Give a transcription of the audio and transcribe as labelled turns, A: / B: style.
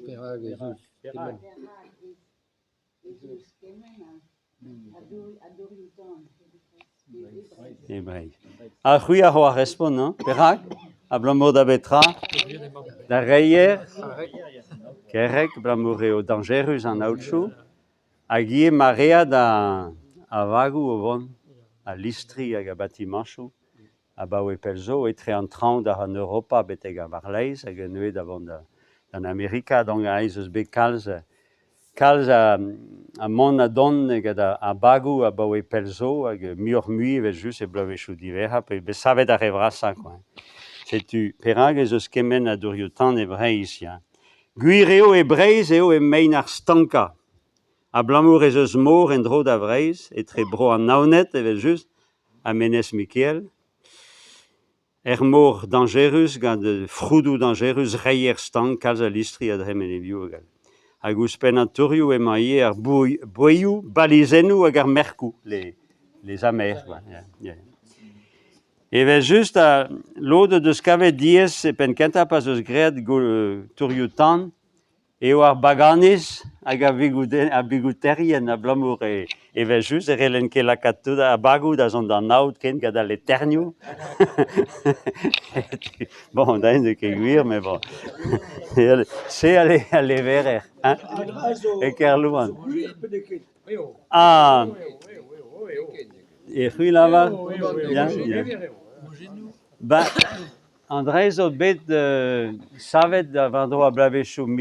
A: Perak ez eus kement ?
B: E Breizh. Ha c'hwi a oar respont, hañ ? Perak ? Abalamour da betra ? D'ar reier ? Kerreg, abalamour eo dañjerus an aodoù hag ivez maread a vagoù o vont, a listri hag a batimañchoù abaoe pell zo etre an traoñ da an Europa betek ar War-Laez hag neuze da vont d'an Amerika donc aze ez eus bet kalz kalz a mont ha dont gant ar bagoù abaoe pell zo hag muioc'h-mui evel-just er bloavezhioù diwezhañ p'eo bet savet ar re vrasañ kwa. Setu perak ez eus kement a dourioù-tan e Breizh ya. Gwir eo e Breizh eo emaint ar stankañ abalamour ez eus mor en-dro da Vreizh etre bro an Naoned evel-just ha Menez-Mikael. Er mor dañjerus gant froudoù dañjerus, reier stank, kalz a listri a dremen hebiou hag all. Hag ouzhpenn an tourioù emañ ivez ar boueioù, balizennoù hag ar merkoù, les les amers quoi, ya, ya. Evel-just, lod o deus kavet diaes e penn-kentañ pa'z eus graet tourioù-tan eo ar Baganiz hag ar Bigouterien abalamour evel-just e c'hellent ket lakaat tout ar bagoù da zont d'an aod ken gant al leternioù. Bon, da n'eo ket gwir, met bon. Se a leverer hein, e Kerlouan. Ah, e c'hwi lavar? Ya, ya. Ba, an dra-se zo bet savet war-dro ar bloavezhioù.